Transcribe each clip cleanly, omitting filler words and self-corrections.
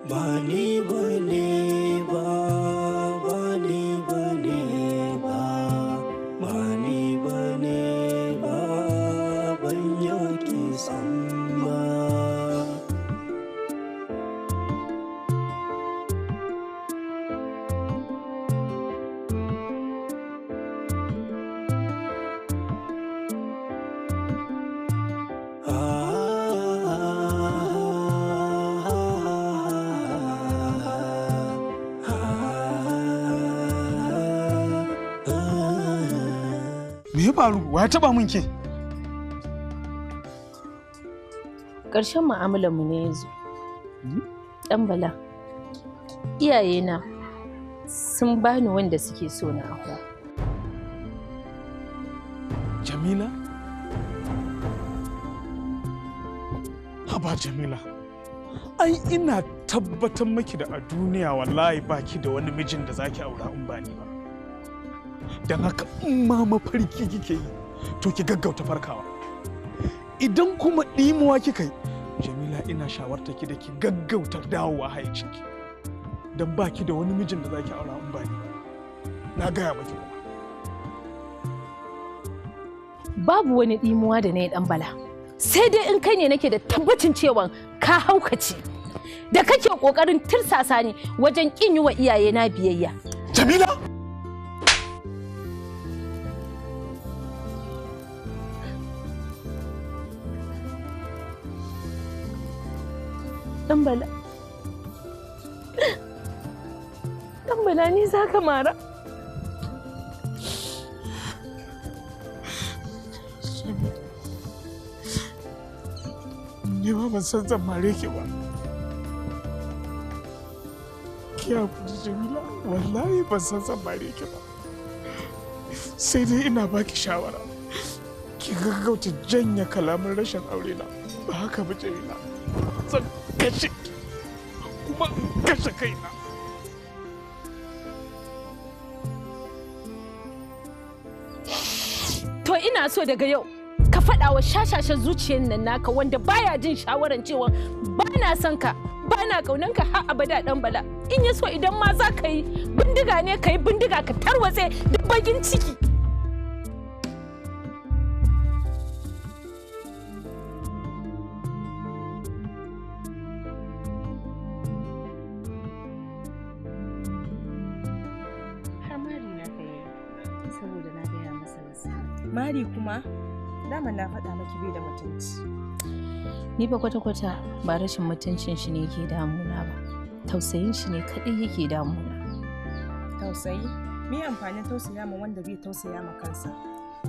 Ba ni bane ba, ba ni bane ba, ba ni bane ba, ban yi kisan ba. Me ya faru? Wa ya taba min ke? Ƙarshen mu'amalar mu ne yanzu. Ɗan Bala, iyayena sun bani wanda suke so na aura. Jamila? Haba Jamila. Ai ina tabbatar miki da a duniya wallahi baki da wani mijin da zaki aura in ba ni ba. Don haka in ma mafarki kike yi, to ki gaggauta farkawa. Idan kuma ɗimuwa kika yi, Jamila ina shawarta ki da ki gaggauta dawowa hayyacinki. Don baki da wani mijin da zaki aura in ba ni ba. Na gaya maki kuma. Babu wani ɗimuwa da na yi Ɗan Bala. Sai dai in kai ne nake da tabbacin cewa ka haukace. Da kake ƙoƙarin tirsasa ni wajen ƙin yi wa iyayena biyayya. Jamila! Ɗan Bala. Ɗan Bala ni za ka mara. Ni ma ban san zan mare ki ba. Ki hakuri Jamila, wallahi ban san zan mare ki ba. Sai dai ina baki shawara. Ki gaggauta janye kalaman rashin aure na. Ba haka ba Jamila. Zan kashe ki kuma in kashe kaina. To ina so daga yau ka faɗa wa shashashen zuciyar nan naka wanda baya jin shawaran cewa ba na son ka, ba na ƙaunan ka har abada Ɗan Bala. In ya so idan ma za ka yi bindiga ne ka yi bindiga ka tarwatse duk bakin ciki. Har mari na ka yi saboda na gaya masa gaskiya. Mari kuma, dama na faɗa maki bai da mutunci. Ni fa kwata-kwata ba rashin mutuncin shi ne yake damuna ba. Tausayin shi ne kaɗai yake damuna. Tausayi? Me amfanin tausaya ma wanda bai tausaya ma kansa?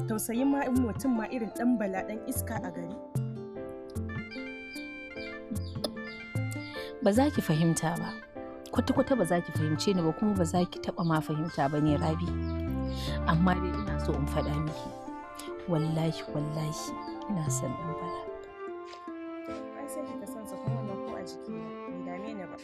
Tausayin ma in mutum ma irin Ɗan Bala ɗan iska a gari. Ba za ki fahimta ba. Kwata-kwata ba za ki fahimce ni ba kuma ba za ki taɓa ma fahimta ba ne Rabi. Amma dai ina so in faɗa miki. Wallahi wallahi ina son Ɗan Bala. Ai sai kika san sa kuma wannan ko a jiki bai dame ni ba.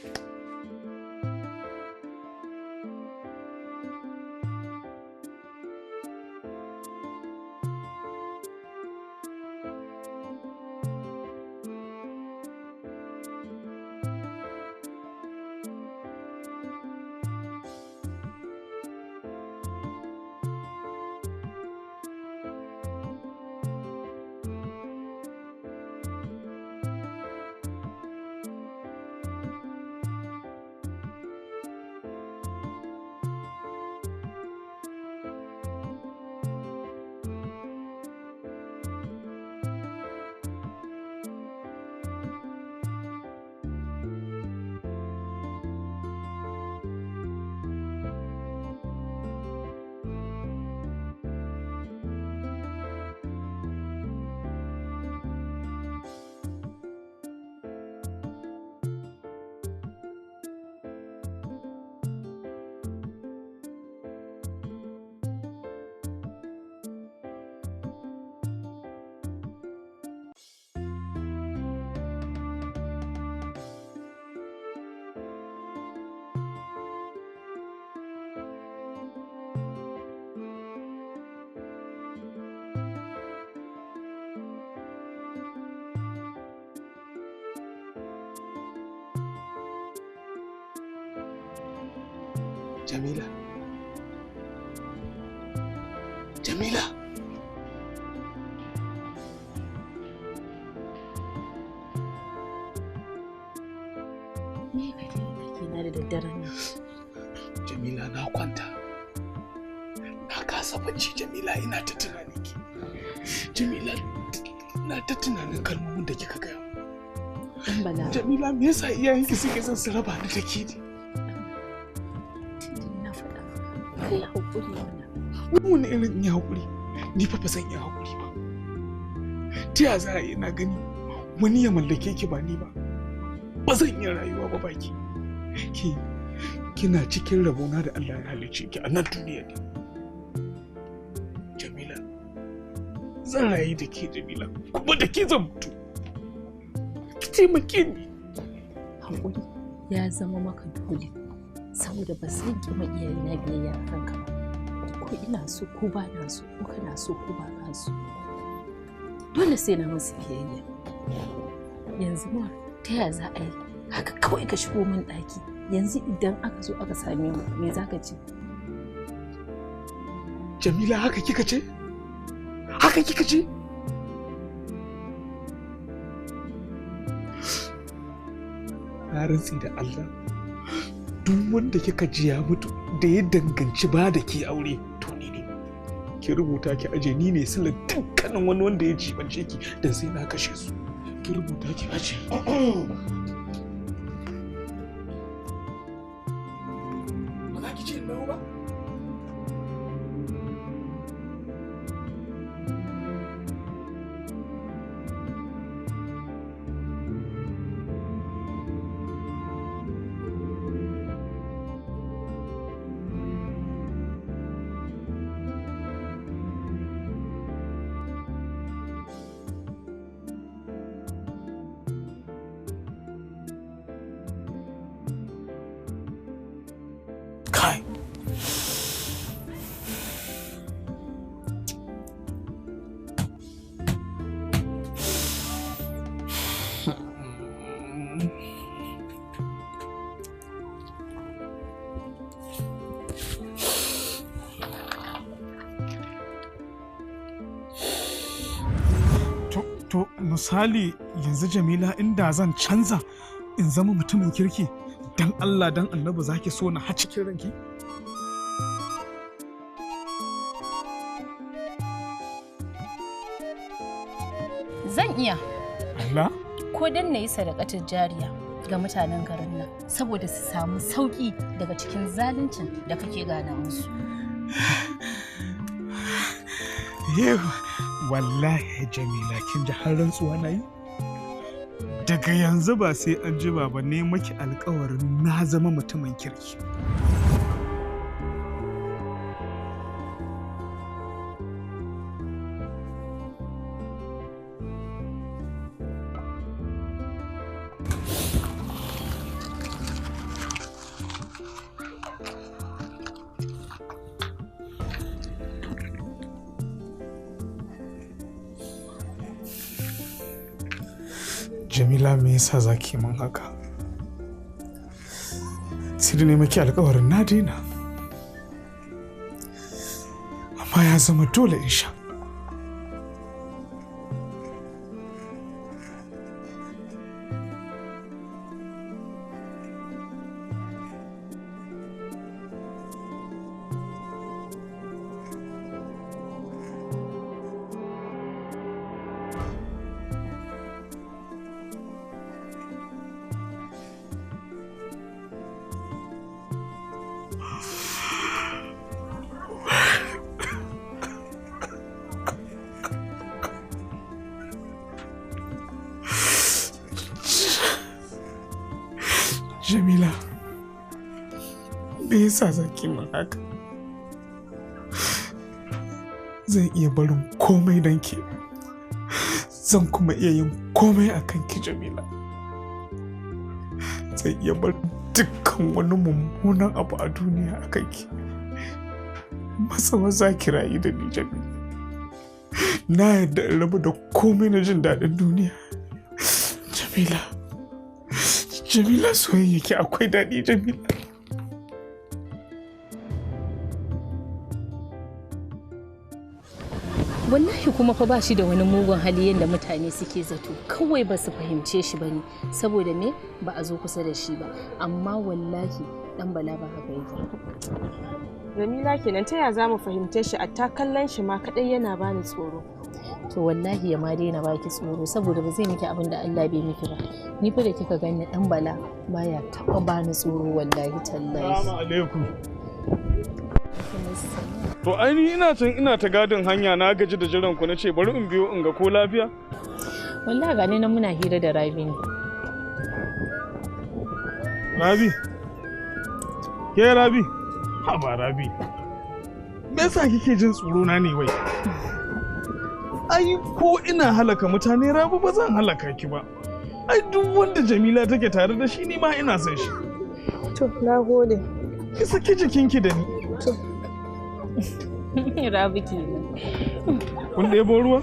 Jamila. Jamila. Me kake kake na da daddaren nan? Jamila na kwanta. Na kasa bacci Jamila, ina ta tunanin ki. Jamila, na ta tunanin kalmomin da kika gaya. Dan Bala. Jamila, me yasa iyayenki suke son su raba ni da ke ne? Tuntuni na faɗa. Kai haƙuri mana. Wani irin yi haƙuri? Ni fa ba zan iya haƙuri ba. Ta ya za a yi na gani wani ya mallake ki ba ni ba? Ba zan iya rayuwa ba baki. Ki kina cikin rabona da Allah ya halicce ki a nan duniya ne. Jamila, zan rayu da ke Jamila, kuma da ke zan mutu. Ki taimake ni. Haƙuri ya zama maka dole. Saboda ba zan ƙi ma iyayena biyayya a kanka ba. Ko ina so ko ba na so, ko kana so ko ba ka so. Dole sai na musu biyayya. Yanzu ma ta ya za a yi haka kawai ka shigo min ɗaki? Yanzu idan aka zo aka same mu, me za ka ce? Jamila, haka kika ce? Haka kika ce? Na rantsi da Allah, duk wanda kika ji ya mutu da ya danganci ba da ke aure, to ni ne. Ki rubuta ki aje, ni ne silar dukkanin wani wanda ya jibance ki da sai na kashe su. Ki rubuta ki aje. Ba za ki ce nawa ba? Kai. To misali yanzu Jamila, inda zan canza in zama mutumin kirki, dan Allah dan Annabi zaki so na har cikin ranki? Zan iya. Allah? Ko dan na yi sadakatar jariya ga mutanen garin nan saboda su samu sauki daga cikin zaluncin da kake gana musu. Yau, wallahi Jamila, kin ji har rantsuwa na yi? Daga yanzu ba sai an jima ba ne maki alkawarin na zama mutumin kirki. Jamila, me yasa zaki min haka? Sai da ne maki alkawarin na daina. Amma ya zama dole in sha. Jamila, me yasa zaki min haka? Zan iya barin komai don ke. Zan kuma iya yin komai a kan ki, Jamila. Zan iya barin dukkan wani mummunan abu a duniya a kan ki. Matsawa za ki rayu da ni, Jamila. Na yarda in rabu da komai na jin daɗin duniya. Jamila. Jamila, soyayya ki akwai daɗi, Jamila. Wallahi kuma fa ba shi da wani mugun hali yadda mutane suke zato, kawai ba su fahimce shi ba ne, saboda me ba a zo kusa da shi ba, amma wallahi dan Bala ba haka yake. Jamila kenan, ta ya za mu fahimce shi? A ta kallon shi ma kadai yana bani tsoro. To wallahi ya ma daina baki tsoro, saboda ba zai miki abin da Allah bai miki ba. Ni fa da kika gani dan Bala baya taba bani tsoro wallahi tallahi. Assalamu alaikum. To ainihi ina can ina ta gadin hanya, na gaji da jiran ku, nace bari in biyo in ga ko lafiya. Wallahi ga ni nan muna hira da Rabi ne. Rabi? Ke Rabi? Haba Rabi. Me yasa kike jin tsoro na ne wai? Ai ko ina halaka mutane Rabi ba zan halaka ki ba. Ai duk wanda Jamila take tare da shi ni ma ina son shi. To na gode. Ki saki jikinki da ni. To. Rabi kenan. Kun ɗebo ruwa?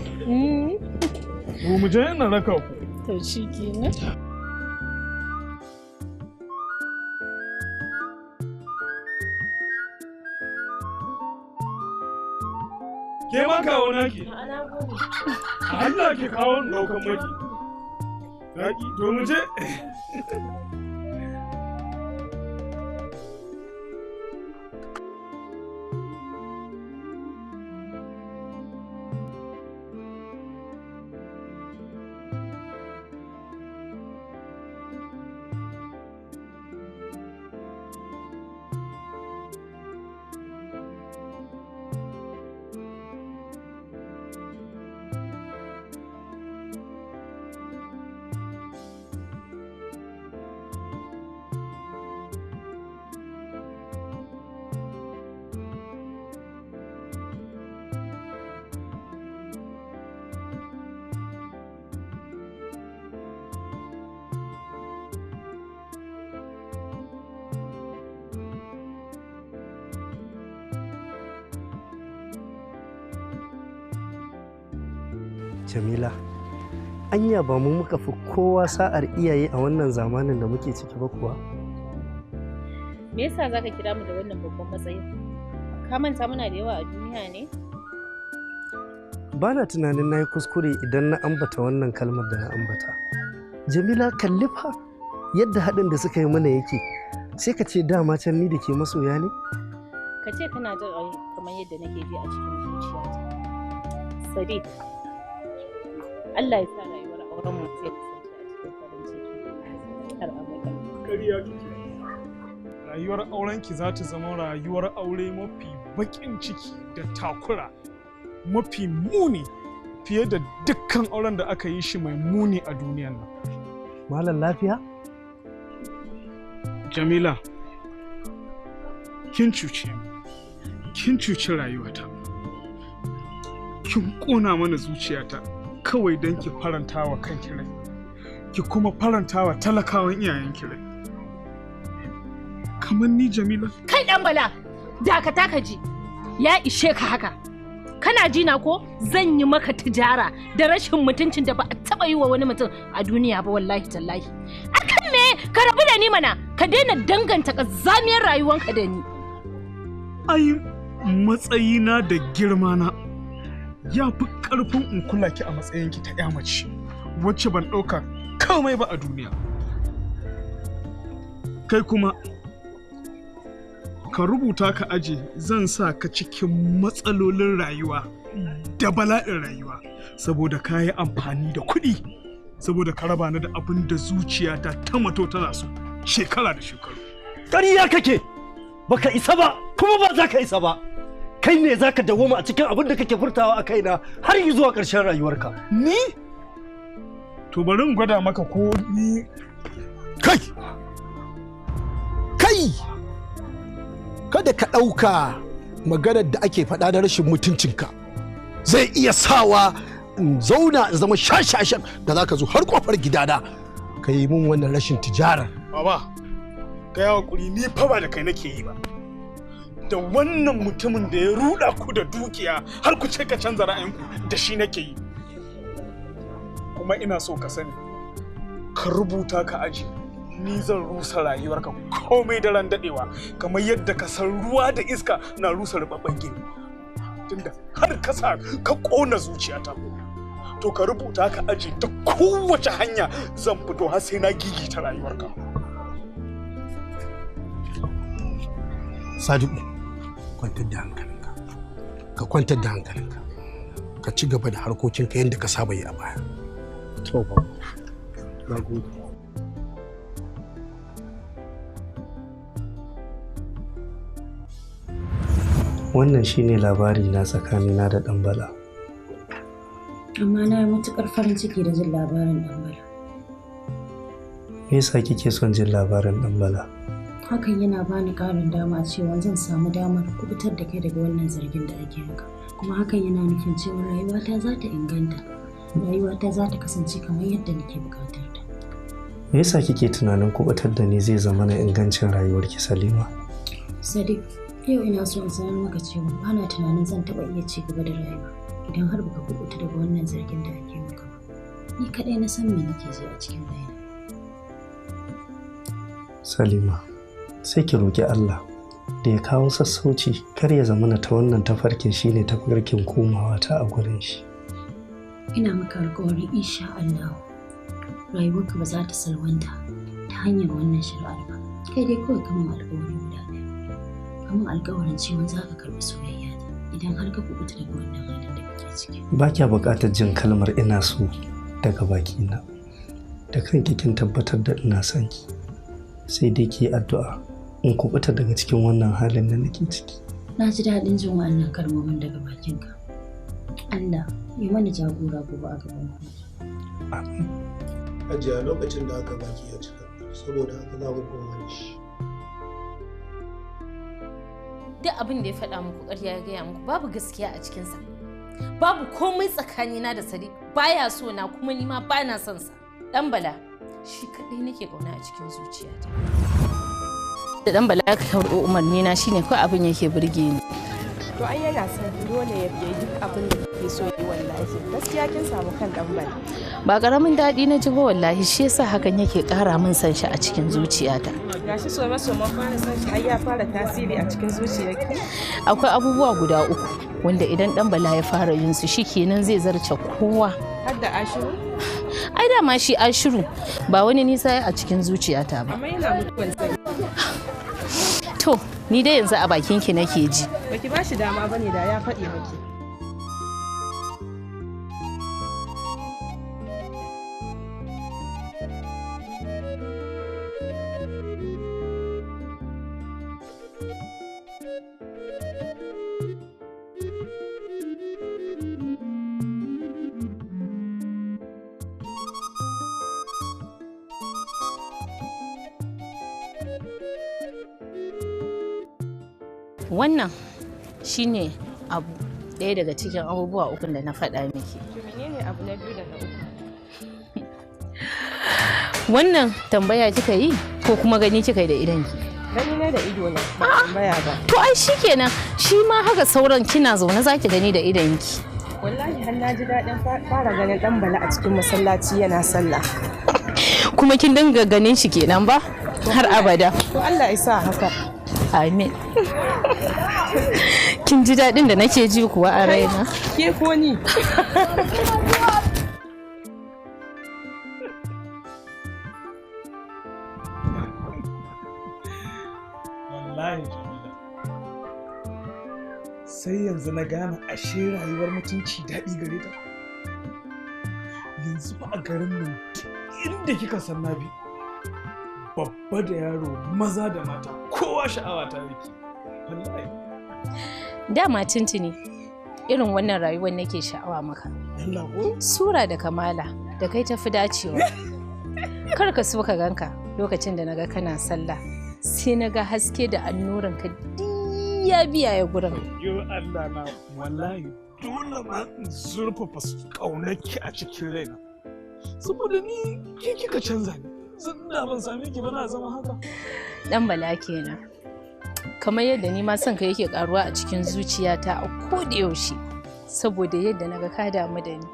Mu je ina raka ku. To shi kenan. Ke ma kawo naki. Allah ki kawo ɗaukan maki. Zaki, to mu je. Jamila, anya ba mu muka fi kowa sa'ar iyaye a wannan zamanin da muke ciki ba kuwa? Me yasa zaka kira mu da wannan babban matsayin? Ka manta muna da yawa a duniya ne? Ba na tunanin na yi kuskure idan na ambata wannan kalmar da na ambata. Jamila, kalli fa yadda haɗin da suka yi mana yake. Sai ka ce dama can ni da ke masoya ne? Ka ce kana jin kamar yadda nake ji a cikin zuciyata. Sadiq, Allah ya sa rayuwar auren mu zai kasance a cikin farin ciki har abada. Ƙarya kike. Rayuwar aurenki za ta zama rayuwar aure mafi baƙin ciki da takura, mafi muni fiye da dukkan auren da aka yi shi mai muni a duniyan nan. Malam lafiya? Jamila, kin cuce ni, kin cuci rayuwata, kin ƙona mana zuciyata kawai don ki faranta wa kanki rai, ki kuma faranta wa talakawan iyayenki rai. Kamar ni Jamila. Kai ɗan Bala, dakata ka ji, ya ishe ka haka. Kana ji na ko zan yi maka tijara da rashin mutuncin da ba a taɓa yi wa wani mutum a duniya ba wallahi tallahi. Akan me ka rabu da ni mana, ka daina danganta ƙazamiyar rayuwanka da ni. Ai matsayina da girmana ya fi ƙarfin in kula ki a matsayinki ta ƴa mace wacce ban ɗauka komai ba a duniya. Kai kuma ka rubuta ka aje, zan sa ka cikin matsalolin rayuwa da bala'in rayuwa saboda ka yi amfani da kuɗi, saboda ka raba ni da abin da zuciyata ta mato tana so shekara da shekaru. Ƙarya kake! Baka isa ba kuma ba za ka isa ba. Kai ne za ka dawoma a cikin abin da kake furtawa a kaina har yi zuwa ƙarshen rayuwarka. Ni? To bari in gwada maka ko ni. Kai! Kai! Kada ka ɗauka maganar da ake faɗa da rashin mutuncinka zai iya sawa in zauna in zama shashashan da za ka zo har ƙofar gidana ka yi min wannan rashin tijarar. Baba, ka yi haƙuri, ni fa ba da kai nake yi ba. Da wannan mutumin da ya ruɗa ku da dukiya har ku ce ka canza ra'ayinku da shi nake yi. Kuma ina so ka sani, ka rubuta ka aji, ni zan rusa rayuwarka komai daren daɗewa, kamar yadda ka san ruwa da iska na rusa rubabban gini. Tunda har ka sa ka kona zuciyata. To ka rubuta ka aje ta kowace hanya zan fito har sai na gigita rayuwarka. Sadiku, kwantar da hankalinka. Ka kwantar da hankalinka. Ka ci gaba da harkokinka yadda ka saba yi a baya. To baba, na gode. Wannan shine labari na tsakanina da ɗan Bala. Amma na yi matuƙar farin ciki da jin labarin ɗan Bala. Me yasa kike son jin labarin ɗan Bala? Hakan yana bani ƙarin dama cewa zan samu damar kubutar da kai daga wannan zargin da ake maka. Kuma hakan yana nufin cewa rayuwata za ta inganta. Rayuwata za ta kasance kamar yadda nake buƙatar ta. Me yasa kike tunanin kubutar da ni zai zama na ingancin rayuwarki Salima? Sadiq, yau ina so in sanar maka cewa bana tunanin zan taɓa iya ci gaba da rayuwa idan har baka kubuta daga wannan zargin da ake maka ba. Ni kaɗai na san me nake ji a cikin raina. Salima, sai ki roƙi Allah da ya kawo sassauci kar ya zamana ta wannan tafarkin shine tafarkin komawa ta a gurin shi. Ina maka alƙawarin insha Allah rayuwarka ba za ta salwanta ta hanyar wannan shari'ar ba. Kai dai kawai ka min alƙawari guda ɗaya. Ka min alƙawarin cewa za ka karɓi soyayya ta idan har ka kuɓuta daga wannan halin da kake ciki. Ba kya buƙatar jin kalmar ina so daga bakina. Da kanki kin tabbatar da ina son ki. Sai dai ki yi addu'a in kuɓuta daga cikin wannan halin da nake ciki. Na ji daɗin jin wannan kalmomin daga bakinka. Allah ya mana jagora gobe a gaban kotu. Amin. Hajiya lokacin da aka baki ya cika, saboda haka za mu koma da shi. Duk abin da ya faɗa muku ƙarya ya gaya muku, babu gaskiya a cikinsa. Babu komai tsakanina da Sadiq, baya so na kuma ni ma bana son sa. Ɗan Bala shi kaɗai nake ƙauna a cikin zuciyata. Da Ɗan Bala ya karɓi umarni na shine kawai abin yake burge ni. To ai yana son ki, dole ya yi duk abin da kike so yi wallahi. Gaskiya kin samu kan ɗan Bala. Ba ƙaramin daɗi na ji ba wallahi, shi yasa hakan yake ƙara min son shi a cikin zuciyata. Gashi some some fara son shi har ya fara tasiri a cikin zuciyarki. Akwai abubuwa guda uku wanda idan Ɗan Bala ya fara yin su shikenan zai zarce kowa. Har da Ashiru? Ai dama shi Ashiru ba wani nisa ya a cikin zuciyata ba. Amma yana mutuwan sani. To, ni dai yanzu a bakin ki nake ji. Baki ba shi dama bane da ya faɗi maki. Wannan shine abu ɗaya daga cikin abubuwa ukun da na faɗa miki. To menene abu na biyu da na uku? Wannan tambaya kika yi ko kuma gani kika yi da idonki? Gani na da ido na, ba tambaya ba. To ai shikenan, shi ma haka sauran kina zaune zaki gani da idonki. Wallahi har na ji daɗin fara ganin Ɗan Bala a cikin masallaci yana sallah. Kuma kin dinga ganin shi kenan ba? Har abada. To Allah ya sa haka. Amin. Kin ji daɗin da nake ji kuwa a raina? Ke ko ni? Wallahi Jamila, sai yanzu na gane ashe rayuwar mutunci daɗi gare ta. Yanzu fa a garin nan duk inda kika san na bi, babba da yaro, maza da mata, kowa sha'awa ta yake. Wallahi. Dama tuntuni irin wannan rayuwar nake sha'awa maka. Allah ko? Sura da kamala da kai tafi dacewa. Kar ka so ka ganka lokacin da naga kana sallah, sai naga haske da annuran ka ya biya ya gurin. Yo Allah na, wallahi dole ma in zurfafa ƙaunarki a cikin raina. Saboda ni ke kika canza ni. Zan da ban same ki ba na zama haka. Ɗan Bala kenan. Kamar yadda ni ma son ka yake karuwa a cikin zuciyata a koda yaushe saboda yadda naga ka damu da ni.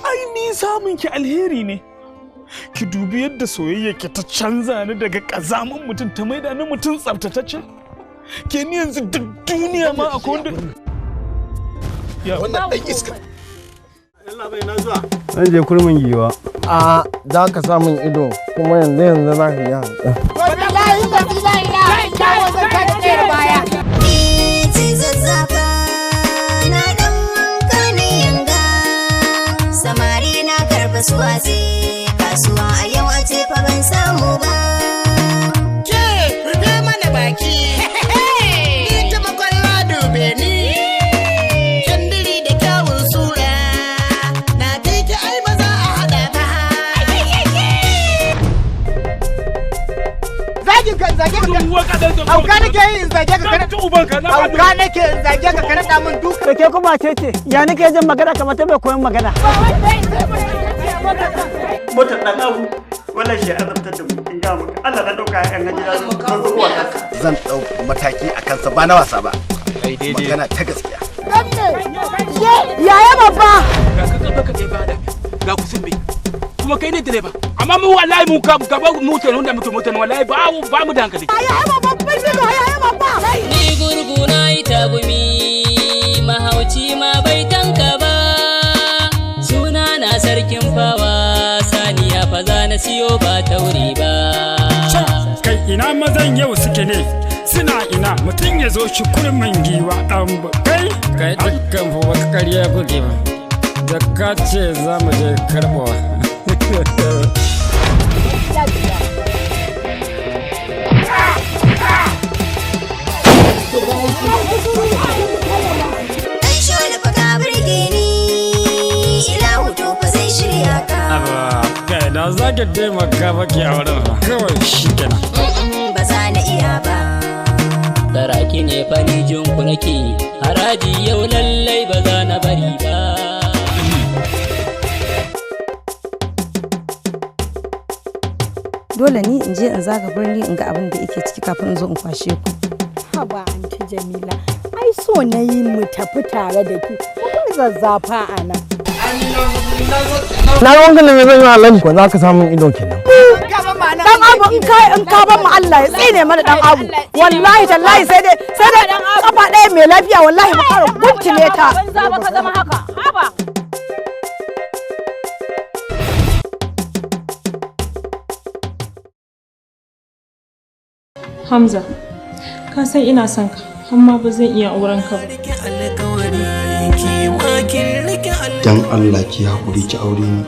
Ai ni samun ki alheri ne. Ki dubi yadda soyayya ki ta canza ni daga ƙazamin mutum ta maida ni mutum tsaftatacce. Ke ni yanzu duk duniya ma akwai wanda Wannan dan iska. Zan je kurmin giwa. A za ka samun ido kuma yanzu yanzu za ka yi. Wallahi ba la ilaha illa huwa zan taka tsere baya. Zazzafa na dan wanka ne yanga samari na karba suwaze kasuwa a yau a ce fa ban samu ba. Ke rufe mana baki. Ni ta makwalla dube ni. Kyandiri da kyawun sura na fi ki ai ba za a hada ba. Zagin ka zage ka. Hauka nake yi in zage ka kana. Hauka nake in zage ka kana da mun duka. Da ke kuma ce ce ya nake jin magana kamar ta mai koyon magana. Motar dan abu wannan shi azabtar da mu in ga maka Allah na dauka ƴan gida zan dau mataki a kansa ba na wasa ba. Magana ta gaskiya. Yaya babba. Ga ka gaba ka kai bada ga kusin bai kuma kai ne direba amma mu wallahi mu ka gaba motar wanda muke motar wallahi ba ba mu da hankali. Yaya babba bindiga yaya babba. Ni gurgu na yi tagumi mahauci ma bai tanka ba suna na sarkin fawa saniya fa za na siyo ba tauri ba. Kai ina mazan yau suke ne suna ina mutum ya zo shi kurmin giwa ɗan kai kai dukkan fa wata ƙarya kuke ba da ka ce za mu je karɓawa. Dan shola fa ka burge ni ilahu to fa zai shirya ka. Aba kai da za ka taimaka maki a wurin fa kawai shi kenan. Ba za na iya ba. Saraki ne fani jin ku nake haraji yau lallai ba za na bari ba. Dole ni in je in zaga birni in ga abin da yake ciki kafin in zo in kwashe ku. Haba anti Jamila, ai so na yi mu tafi tare da ki, kuma zazzafa a nan. Na wanka ne mai zan yi halin ko za ka samun ido kenan. Dan abu in ka in ka ban mu Allah ya tsine mana dan abu. Wallahi tallahi sai dai sai dai kafa ɗaya mai lafiya wallahi mu fara guntule ta. Banza ba ka zama haka. Haba. Hamza, ka san ina son ka, amma ba zan iya auren ka ba. Dan Allah ki haƙuri ki aure ni.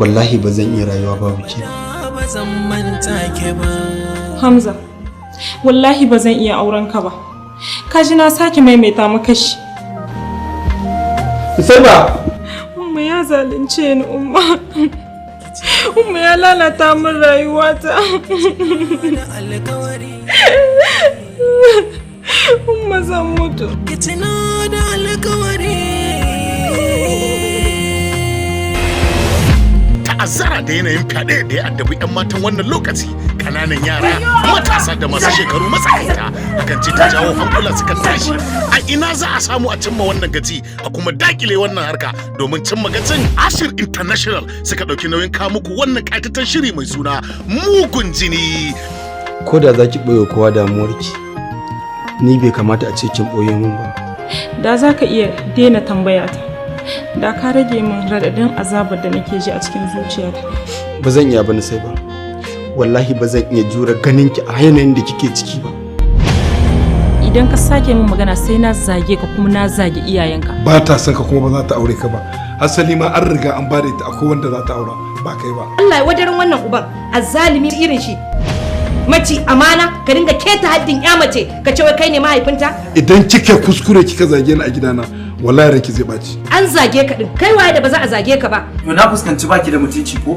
Wallahi ba zan iya rayuwa babu ke. Hamza, wallahi ba zan iya auren ka ba. Ka ji na sake maimaita maka shi. Sai ba. Umma ya zalunce ni umma. Umma ya lalata min rayuwata. Umma zan mutu. Ta'azzara da yanayin fyaɗe da ya addabi 'yan matan wannan lokaci kananan yara matasa da masu shekaru matsakaita hakan ce ta jawo hankula suka tashi a ina za a samu a cimma wannan gaci a kuma dakile wannan harka domin cimma gacin Ashir International suka ɗauki nauyin kawo muku wannan ƙayataccen shiri mai suna mugun jini. Ko da za ki ɓoye kowa damuwarki ni bai kamata a ce kin ɓoye min ba. Da za ka iya daina tambaya ta. Da ka rage min raɗaɗin azabar da nake ji a cikin zuciyata. Ba zan iya bani sai ba. Wallahi ba zan iya jure ganin ki a yanayin da kike ciki ba. Idan ka sake min magana sai na zage ka kuma na zage iyayenka. Ba ta son ka kuma ba za ta aure ka ba. Asali ma an riga an bada ita akwai wanda za ta aura ba kai ba. Allah ya wadarin wannan uban azzalimi irin shi. Maci amana ka dinga keta haddin ya mace ka ce wai kai ne mahaifinta. Idan kika kuskure kika zage ni a gidana wallahi ranki zai baci. An zage ka din kai waye da ba za a zage ka ba. To na fuskanci baki da mutunci ko?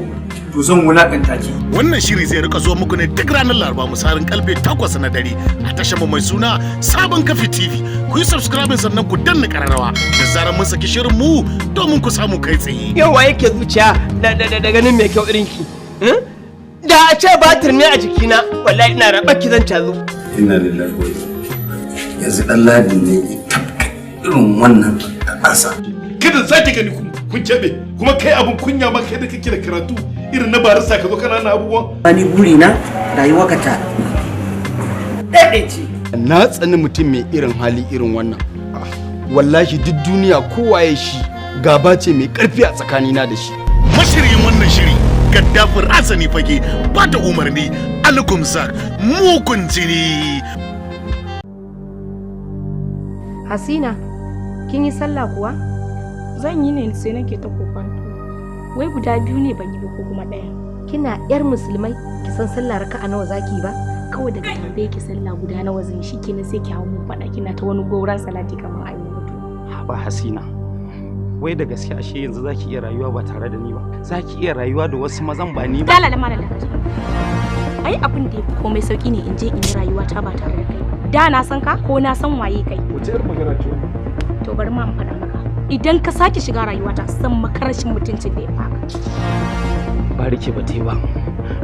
To zan wulakanta ki. Wannan shiri zai rika zuwa muku ne duk ranar Laraba misalin karfe 8 na dare a tashar mu mai suna Sabon Kafi TV. Ku yi subscribe sannan ku danna kararrawa da zarar mun saki shirin mu domin ku samu kai tsaye. Yau waye ke zuciya da ganin mai kyau irin ki? Da a ce batir ne a jikina wallahi ina raɓar ki zan cazo. Inna lillahi wa inna yanzu dan ladin ne ya tafka irin wannan ta'asa. Kada sake gani kun keɓe kuma kai abun kunya ma kai da kake da karatu irin na barista ka zo kana na abubuwan. Ni buri na rayuwa ka ta ɗaiɗaice. Na tsani mutum mai irin hali irin wannan. Wallahi duk duniya kowaye shi gaba ce mai karfi a tsakanina da shi. Mashirin wannan shiri Gaddafin Razani Fage, ba da umarni Algumzak Mugun Jini. Hasina, kin yi sallah kuwa? Zan yi ne sai nake ta kokonto. Wai guda biyu ne ban yi ba ko kuma ɗaya. Kina yar musulmai, ki san sallah raka'a nawa zaki ba? Kawai daga tambaye ki sallah guda nawa zan yi shikenan sai ki hawo mun faɗa kina ta wani gauran salati kamar an yi mutu. Haba Hasina, wai da gaske ashe yanzu zaki iya rayuwa ba tare da ni ba? Zaki iya rayuwa da wasu mazan ba ni ba? Dala malala. Ai abin da yafi komai sauki ne in je in yi rayuwa ta ba tare da kai ba. Da na san ka ko na san waye kai. Wace irin magana ce wannan? To bari ma in faɗa maka. Idan ka sake shiga rayuwata san makarashin mutuncin da ya faka. Barike ba te ba.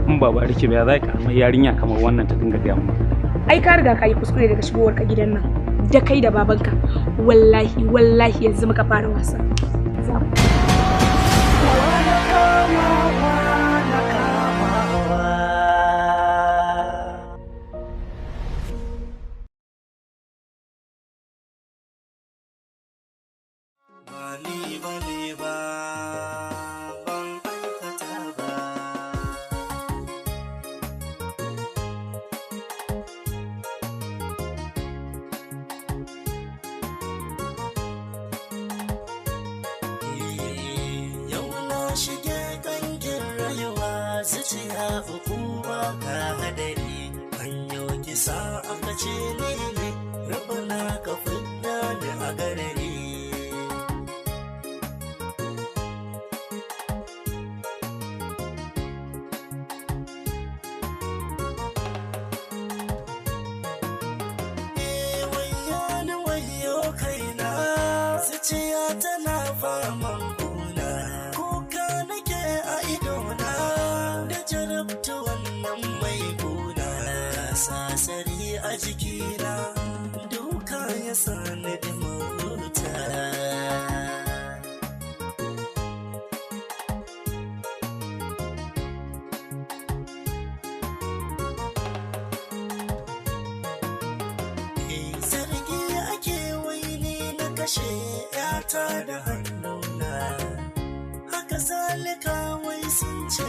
In ba barike ba ya za ka karamar yarinya kamar wannan ta dinga gaya mu. Ai ka riga ka yi kuskure daga shigowar ka gidan nan. Da kai da babanka. Wallahi wallahi yanzu muka fara wasa. Yau na shige kangin rayuwa, zuciya hukuma ka hadari. Hanyo kisa aka ce ni ne, rabana ka fidda ni a garari. Wayo wayo kaina, zuciya tana faman kuna, kuka nake a idona da jarabta wannan mai kuna. Sasari a jikina duka ya sani da mota. Zargi ake waini na kashe yata da hannuna, haka zalika wai sun ce